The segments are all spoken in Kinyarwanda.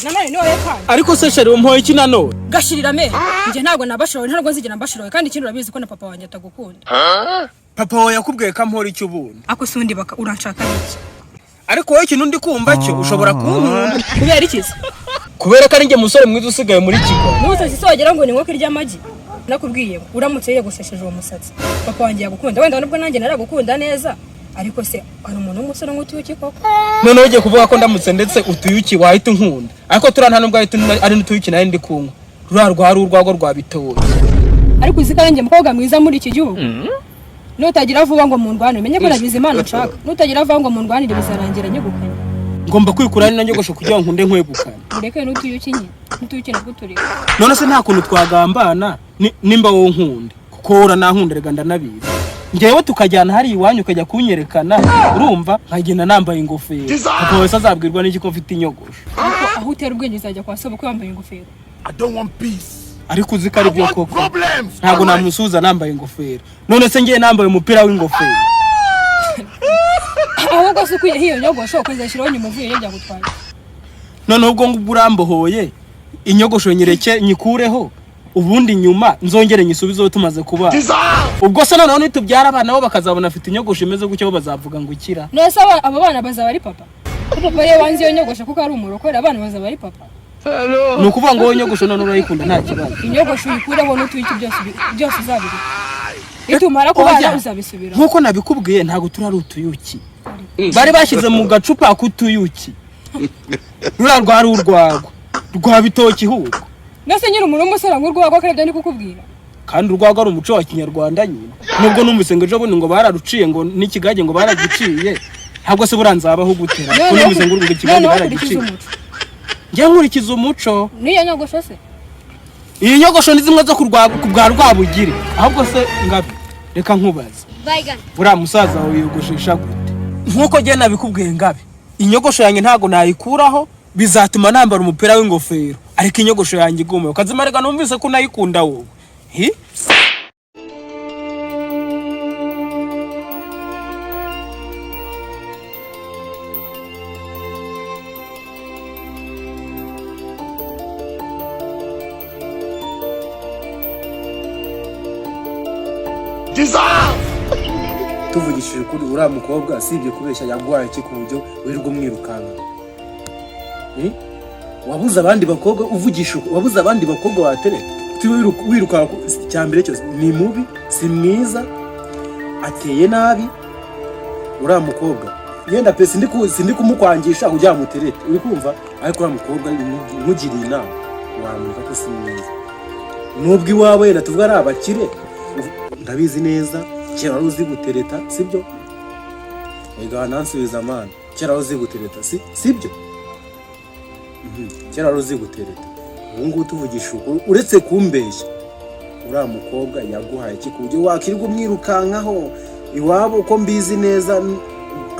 Nanone ni wowe kandi. Ariko se chéri, umpoye iki nanone? Gashirira me, njye ntabwo nabashoboye, ntabwo nzigera mbashoboye. Kandi ikindi, urabizi ko na papa wanjye atagukunda. Papa wawe yakubwiye ko ampora icyo ubundi? Ako si undi baka uranshaka iki? Ariko wowe, ikintu ndi kumva cyo, ushobora kunkunda. Kubera iki se? Kubera ko ari njye musore mwiza usigaye muri Kigali. N'umusatsi se wagira ngo ni inkoko irya amagi? Nakubwiye ngo uramutse yiyogoshesheje uwo musatsi, papa wanjye yagukunda. Wenda nubwo nanjye naragukunda neza, ariko se hari umuntu w'umusore nk'utuyuki koko? Noneho ugiye kuvuga ko ndamutse ndetse utuyuki wahita unkunda? Ariko turiya nta nubwo ahita ari n'utuyuki nari ndi kunywa, ruriya rwari urwagwa rwa bitoki. Ariko uzi ko ari njye mukobwa mwiza muri iki gihugu? Nutagira vuba ngo mundwanire, umenye ko nabizi Imana nshaka, nutagira vuba ngo mundwanire, bizarangira nyegukanye. Ngomba kwikura ari nyogosho kugira ngo nkunde nkwegukane. Ureke n'utuyuki nyine, n'utuyuki nabwo tureka. None se nta kuntu twagambana, nimba wowe unkunda, kuko wowe uranankunda rega, ndanabizi njyewe, tukajyana hariya iwanyu ukajya kunyerekana, urumva, nkagenda nambaye ingofero, papa wese azabwirwa n'iki ko mfite inyogosho? Ariko aho utera ubwenge, uzajya kwa sobukwe wambaye ingofero? I don't want peace. Ariko uzi ko ari I byo want koko? problems. Ntabwo namusuhuza nambaye ingofero. None se ngiye nambaye umupira w'ingofero? Ahubwo se ukuyeho iyo nyogosho ukazashyiraho nyuma uvuyeyo, byagutwaye? Noneho ubwo ngubwo urambohoye, inyogosho nyireke nyikureho, ubundi nyuma nzongere nyisubizeho tumaze kubana. Ubwo se noneho nitubyara abana, bo bakazabona afite inyogosho imeze gutyo, bo bazavuga ngo ukira? None se abo bana bazaba ari papa? Ko papa ariwe wanze iyo nyogosho kuko ari umurokore, abana bazaba ari papa? Ni ukuvuga ngo wowe inyogosho none urayikunda, nta kibazo? Inyogosho uyikureho n'utuyuki byose, byose uzabireka. Nitumara kubana Oya. uzabisubiraho. Nk'uko nabikubwiye, ntabwo turi ari utuyuki bari bashyize mu gacupa k'utuyuki, ruriya rwari urwagwa rwa bitoki hubwo. None nyine umuntu w'umusore ngo urwagwa, ko aribyo ndi kukubwira. Kandi urwagwa ari umuco wa kinyarwanda nyine, nubwo numvise ngo ejo bundi ngo bararuciye, ngo n'ikigage ngo baragiciye. Ntabwo se buriya nzabaho gutera ko numvise ngo urwo ikigage Noneho ukurikiza baragiciye? umuco. Njye nkurikiza umuco. N'iyo nyogosho se? Iyi nyogosho ni zimwe zo ku bwa Rwabugiri. Ahubwo se ngabi, reka nkubaze, buriya musaza wawe yiyogoshesha gute? Nk'uko njye nabikubwiye ngabi, inyogosho yanjye ntabwo nayikuraho, bizatuma nambara umupira w'ingofero, ariko inyogosho yanjye igume ukazima. Reka numvise ko unayikunda wowe. Hi? Tuvugishije ukuri, uriya mukobwa, usibye kubeshya, yaguhaye iki ku buryo wirirwa umwirukanka? Eh? Wabuze abandi bakobwa? Uvugisha wabuze abandi bakobwa watereta? Wirukanka icya mbere cyose ni mubi, si mwiza, ateye nabi. Uriya mukobwa yenda pe, sindi kumukwangisha kugira ngo muterete, uri kumva? Ariko uriya mukobwa nkugiriye inama wamureka ko si mwiza, nubwo iwawe yenda tuvuga ari abakire. Ndabizi neza, kera wari uzi gutereta, sibyo? Ega nansubiza amana, kera wari uzi gutereta, si sibyo? Kera wari uzi gutereta, ubu ngubu tuvugisha ukuri, uretse kumbeshya, uriya mukobwa yaguhaye iki ku buryo wakwirirwa umwirukankaho? Iwabo uko mbizi neza,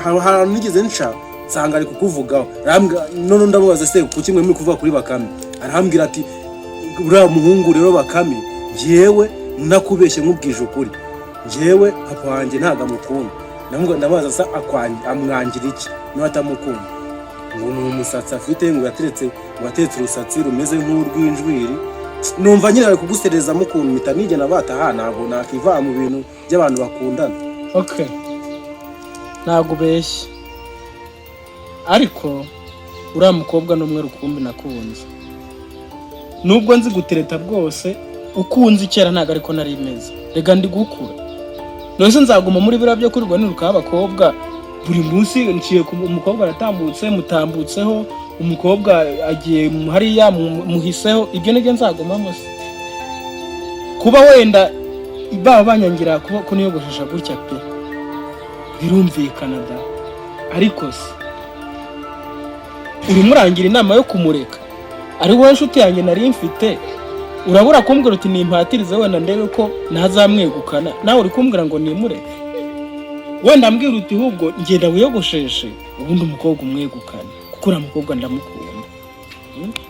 hari ahantu nigeze nca nsanga ari kukuvugaho. None ndamubaza: "Se kuki mwe muri kuvuga kuri Bakame?" Arambwira ati: "Uriya muhungu rero Bakame, njyewe nakubeshye, nkubwije ukuri, njyewe papa wanjye ntabwo amukunda." Ndamubaza: "Se amwangira iki niba atamukunda?" Ngo ni umusatsi afite, ngo yateretse urusatsi rumeze nk'urw'injwiri. Numva nyine ari kuguserezamo ukuntu, mpita nigena bataha, ntabwo nakivanga mu bintu by'abantu bakundana. Okay, ntabwo ubeshye, ariko uriya mukobwa ni umwe rukumbi nakunze. Nubwo nzi gutereta bwose, ukunze kera ntabwo ariko nari imeze. Reka ndi gukura. None nzaguma muri biriya byo kurirwa nirukaho abakobwa buri munsi? Nciye ku umukobwa aratambutse, mutambutseho, umukobwa agiye hariya, muhiseho, ibyo nibyo nzagumamo se? Kuba wenda baba banyangira kuba kuniyogoshesha gutya pe, birumvikana da. Ariko se urimo urangira inama yo kumureka, ari wowe nshuti yanjye nari mfite? Urabura kumbwira uti nimpatirize wenda ndebe ko ntazamwegukana, nawe uri kumbwira ngo nimureke. Wenda mbwira uti ahubwo ngenda wiyogosheshe, ubundi umukobwa umwegukane, kuko uriya mukobwa ndamukunda.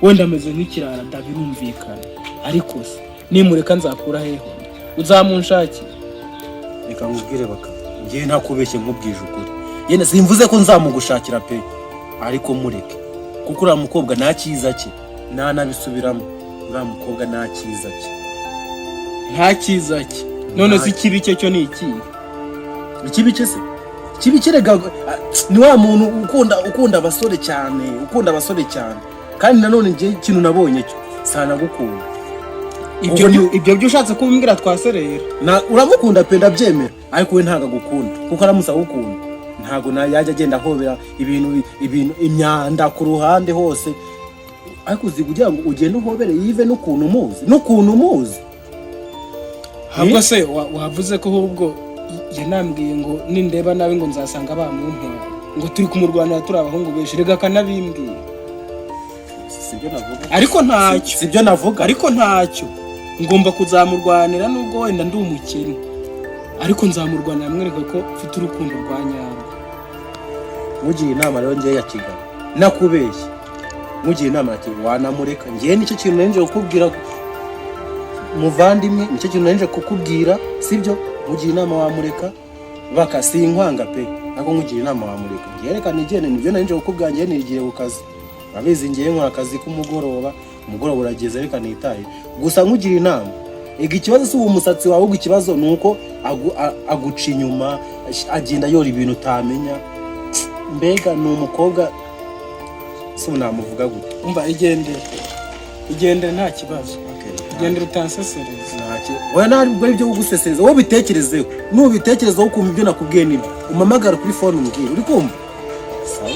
Wenda ameze nk'ikirara da, birumvikana, ariko se nimureka nzakura hehe uzamunshakira? Reka nkubwire baka, ngewe ntakubeshye, nkubwije ukuri, yenda simvuze ko nzamugushakira pe, ariko mureke. Kuko uriya mukobwa nta cyiza cye, ntanabisubiramo, uriya mukobwa nta cyiza cye. Nta cyiza cye? None se ikibi cye cyo ni ikihe? Ikibi cye se? Ikibi cye rega ni wa muntu ukunda abasore cyane, ukunda abasore cyane. Kandi nanone njye ikintu nabonye cyo, sanagukunda. Ibyo Ubwo ni- Ibyo byo ushatse kubimbwira twaserera. Na uramukunda pe, ndabyemera, ariko we ntabwo agukunda, kuko aramutse agukunda ntabwo na yajya agenda ahobera ibintu imyanda ku ruhande hose. Ariko uzi kugira ngo ugende uhobere yive n'ukuntu umuzi. Ahubwo se wavuze ko ahubwo yanambwiye ngo nindeba nabi ngo nzasanga bamumpora, ngo turi kumurwanira turi abahungu benshi, rega akanabimbwira. Sibyo navuga. Ariko ntacyo. Sibyo navuga. Ariko ntacyo, ngomba kuzamurwanira nubwo wenda ndi umukene, ariko nzamurwanira mwereka ko mfite urukundo rwa nyarwo. Mugiye inama rero ngewe ya Kigali, nakubeshye, mugiye inama ya Kigali wanamureka. Ngewe nicyo kintu nari nje kukubwira muvandimwe, nicyo kintu nari nje kukubwira, sibyo? Mugiye inama wamureka baka, sinkwanga pe, ariko nkugira inama wamureka. Ngewe reka nigende, nibyo nari nje kukubwira. Ngewe nigiye ku kazi, urabizi ngewe nkora akazi k'umugoroba, umugoroba urageze, reka nitaye. Gusa nkugira inama, ega ikibazo si uwo musatsi wawe, ahubwo ikibazo ni uko aguca inyuma, agenda yora ibintu utamenya. Mbega ni umukobwa si ubu namuvuga gute? Umva, igendere, igendere, nta kibazo, igendere utansesereza. Oya, ntabwo ari ibyo kugusesereza, wowe ubitekerezeho. Nubitekerezaho ukumva ibyo nakubwiye nibyo, umpamagara kuri phone umbwire. Uri kumva? Sawa.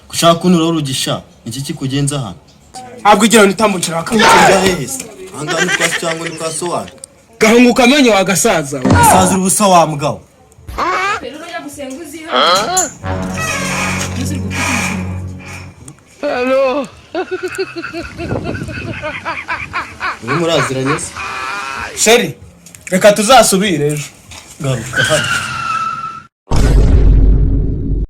Gushaka kuntura urugisha, iki kikugenza hano? Ntabwo igira ngo nitambukira. Ujya hehe se? Ahangaha ni kwa se cyangwa ni kwa so wanyu? Gahunguka amenyo wa gasaza we. Gasaza ubusa wa mugabo. Rero ujya gusenga uziha. Uri muraziranye se? Chérie, reka tuzasubire ejo. Garuka hano.